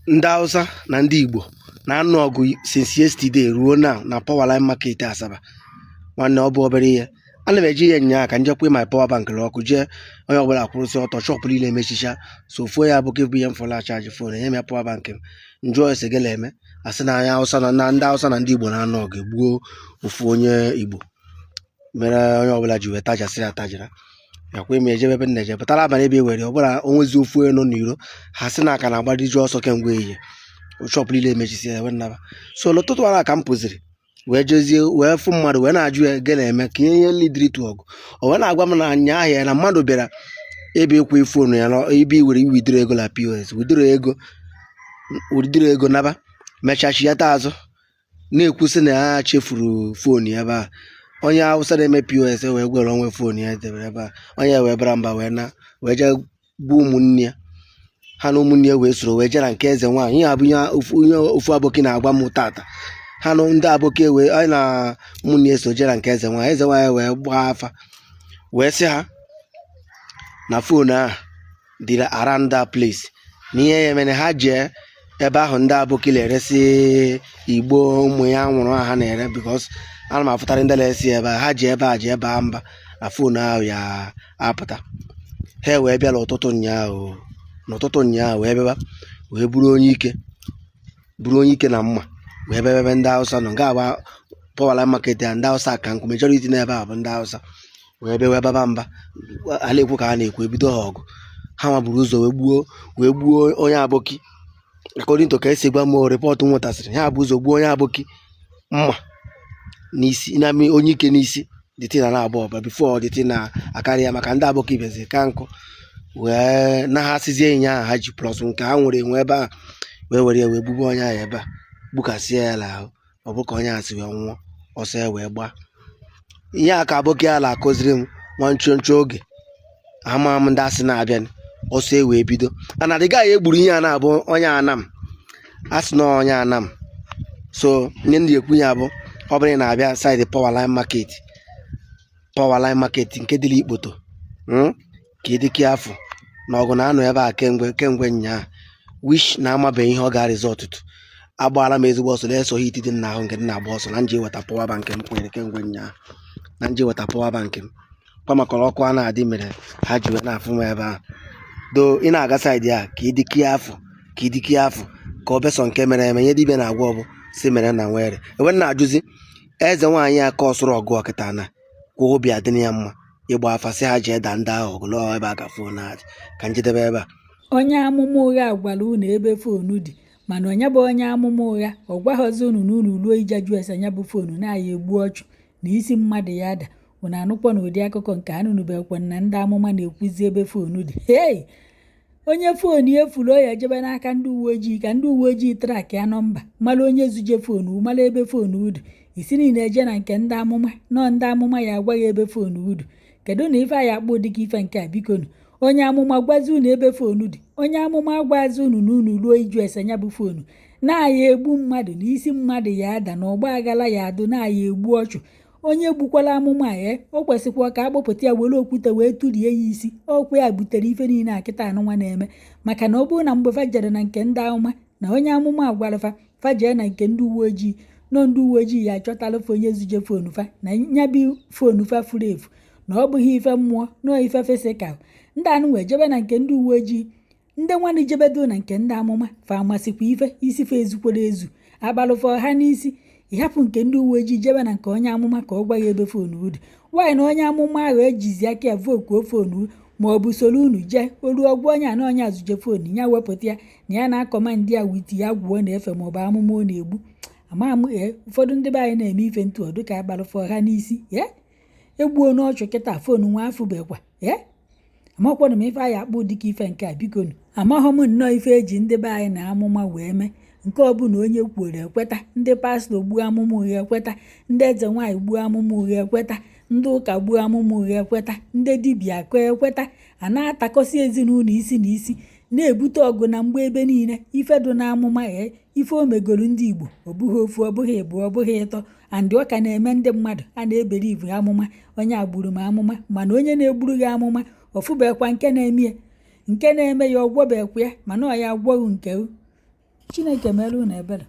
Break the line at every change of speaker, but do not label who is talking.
Ndị Hausa na ndị Igbo na-anụ ọgụ since yesterday ruo now na Powerline Market Asaba. Nwanne, ọ bụ obere ihe. Ana m eji ihe nyaa ka njekwa my power bank ọkụ jee. Onye ọbụla kwụrụsị ọtọ, shop niile emechicha. So fuo ya bụ ka bụ ihe m fọla charge phone, enye m ya power bank m. Njụọ ese gịla eme, asị na anya Hausa na ndị Hausa na ndị Igbo na-anụ ọgụ, egbuo ofu onye Igbo, mere onye ọbụla ji wee tajasịrị atajara yakwa eme ejebe ebe m na-eje pụtara abalị ebe ewere ọbụla onwezi ofu onye nọ n'iro. Ha sị na aka na-agbariju ọsọ kemgbe ehihie, shop niile emechisi ya, wee naba. So n'ụtụtụ ara ka m pụziri wee jezie wee fụ mmadụ, wee na-ajụ ya gị na-eme ka ihe lidiri tu ọgụ. O wee na-agwa m na nya ahịa na mmadụ bịara ebe ịkwụ phone ya na ebe iwere iwidoro ego na POS, widoro ego, widoro ego naba, mechachi ya taa azụ, na-ekwusị na ya chefuru phone ya ebe a. Onye Hausa na-eme POS wee gwere onwe phone ya debere ebe a. Onye wee bara mba, wee na wee jee gbuo ụmụnne ya. Ha na ụmụnne ya wee soro wee jee na nke eze nwaanyị. Ihe a bụ ihe ofu ihe ofu aboki na-agwa m tata. Ha na ndị aboki wee anyị na ụmụnne ya so jee na nke eze nwaanyị. Eze nwaanyị wee gbaa afa, wee sị ha na phone ahụ dịrị around that place, na ihe ya mere ha jee ebe ahụ. Ndị aboki na-eresi igbo ụmụ ya nwụrụ ha na-ere, because ana m afụtarị ndị na-esi ebe a. Ha ji ebe a jee baa mba na phone ahụ ya apụta. Ha wee bịa n'ụtụtụ ụnyaahụ, n'ụtụtụ ụnyaahụ, wee bịaba wee buru onye ike, buru onye ike na mma, wee bịa ebe ndị Hausa nọ. Nke a bụ Powerline Market ya. Ndị Hausa ka nkụ, majority n'ebe a bụ ndị Hausa. Wee bịa wee baba mba, ala ekwu ka ha na-ekwu, ebido ha ọgụ. Ha nwa buru ụzọ wee gbuo onye aboki. According to ka esi gwa m, report m nwetasịrị, ha bụ ụzọ gbuo onye aboki mma n'isi na onye ike n'isi. The thing na-agba ọba before the thing na-akarị ya, maka ndị aboki bịazi ka nkụ wee na ha sizie ịnya ahụ ha ji plus nke ha nwere enwe ebe a, wee were ya wee gbube onye ahụ ebe a, gbukasịa ya n'ahụ. Ọ bụ ka onye ahụ si wee nwụọ, ọsọ ya wee gbaa. Ihe a ka aboki a na-akụziri m nwa nchoncho oge ama m ndị asị na-abịa ọsọ e wee bido. Ana the guy egburu ihe a na-abụ onye anam, a sị na onye anam. So ihe ndị ekwu ya bụ, ọ bụrụ na ị na-abịa side Powerline Market, Powerline Market nke dị n'Ikpoto, ka ị dịka afọ na ọgụ na-anọ ebe a kemgbe nyaa, which na-amabeghị ihe ọ ga-result tụ. Agbaala m ezigbo ọsọ na-eso heat dị n'ahụ nke dị na-agba ọsọ na nje weta power bank m kwere kemgbe nyaa, na nje weta power bank m kwa, maka na ọkụ a na-adị mere ha ji wee na-afụ m ebe ahụ. Do ị na-aga side a, ka ị dịkie afọ, ka ị dịkie afọ, ka ọ besọ nke mere eme. Ihe dibịa na-agwa ọbụ si mere na nwere enwe na-ajụzi eze nwaanyị a ka ọsụrụ ọgụ ọkịta na kwa obi adịna ya mma ịgba afa, sị ha jee daa ndị ahụ ọgụ lụọ ebe a ka phone adị. Ka njedebe ebe a.
Onye amụma ụgha gwara unu ebe phone dị, mana onye bụ onye amụma ụgha? Ọ gwaghọzi unu na unu ruo ije jụ ese ya bụ phone na-aya egbu ọchụ na isi mmadụ ya ada. Unu anụkwa na ụdị akụkọ nke anụnụbekwa na ndị amụma na-ekwuzi ebe phone dị. Hei, onye phone efuru, o ya ejebe n'aka ndị uwe ojii ka ndị uwe ojii track ya number, mara onye zuje phone, mara ebe phone dị. Isi niile eje na nke ndị amụma nọọ, ndị amụma ya agwa ya ebe phone dị. Kedu na ife a ya akpọ dịka ife nke a? Bikonu, onye amụma gwazi unu ebe phone dị? Onye amụma agwazi unu na unu ruo iju ese ya bụ phone na-aya egbu mmadụ na isi mmadụ ya ada, na ọgba aghara ya adụ, na-aya egbu ọchụ. Onye gbukwala amụma ya, o kwesịkwa ka akpọpụta ya, were okwute wee tụrie ya isi. Ọkwa ya butere ife niile a kịta anụnwa na-eme, maka na ọ bụrụ na mgbe fa jere na nke ndị amụma na onye amụma gwara fa, fa jee na nke ndị uwe ojii nọ, ndị uwe ojii ya achọtala fa onye zuje phone fa, na nya bụ phone fa furu efu, na ọ bụghị ife mmụọ nọọ ife physical. Ndị anụ wee jebe na nke ndị uwe ojii, ndị nwanne jebedo na nke ndị amụma, fa amasịkwa ife isi fa ezukwara ezu akpalụfọ ha n'isi. Ịhapụ nke ndị uwe ojii, jebe na nke onye amụma ka ọ gwa ya ebe phone dị. Nwaanyị na onye amụma ahụ ejizi aka ya vokuo phone, ma ọ bụ soro unu jee olu ọgwụ onye a na onye azuje phone ya, wepụta ya na ya na-acommand ya with ya gwuo na-efe maọbụ amụma ọ na-egbu. Ama m ee, ụfọdụ ndị be anyị na-eme ife ntụ ọdụ ka akparụfọ ha n'isi. Ee, egbuo n'ọchụ kịta, phone nwa afụbekwa. Ee, amakwanụ m ife anyị akpụ dịka ife nke a. Bikonu, amaghọ m nnọọ ife eji ndị be anyị na amụma wee mee nke ọbụla onye kwuoro ekweta. Ndị pastọ gbuo amụma ụgha ekweta, ndị eze nwaanyị gbuo amụma ụgha ekweta, ndị ụka gbuo amụma ụgha ekweta, ndị dibịa akọ ekweta. A na-atakọsị ezinụlọ isi na isi, na-ebute ọgụ na mgbe ebe niile. Ife dị na amụma, ee, ife o megoro ndị Igbo, ọ bụghị ofu, ọ bụghị ịbụọ, ọ bụghị ịtọ, and ọ ka na-eme. Ndị mmadụ a na-ebere ivu amụma, onye agburu m amụma, mana onye na-egburu gị amụma ọfụbekwa nke na-eme ya, nke na-eme ya ọgwọbekwa ya, mana ọ ya agwọghị nke. Chineke mere unu ebere.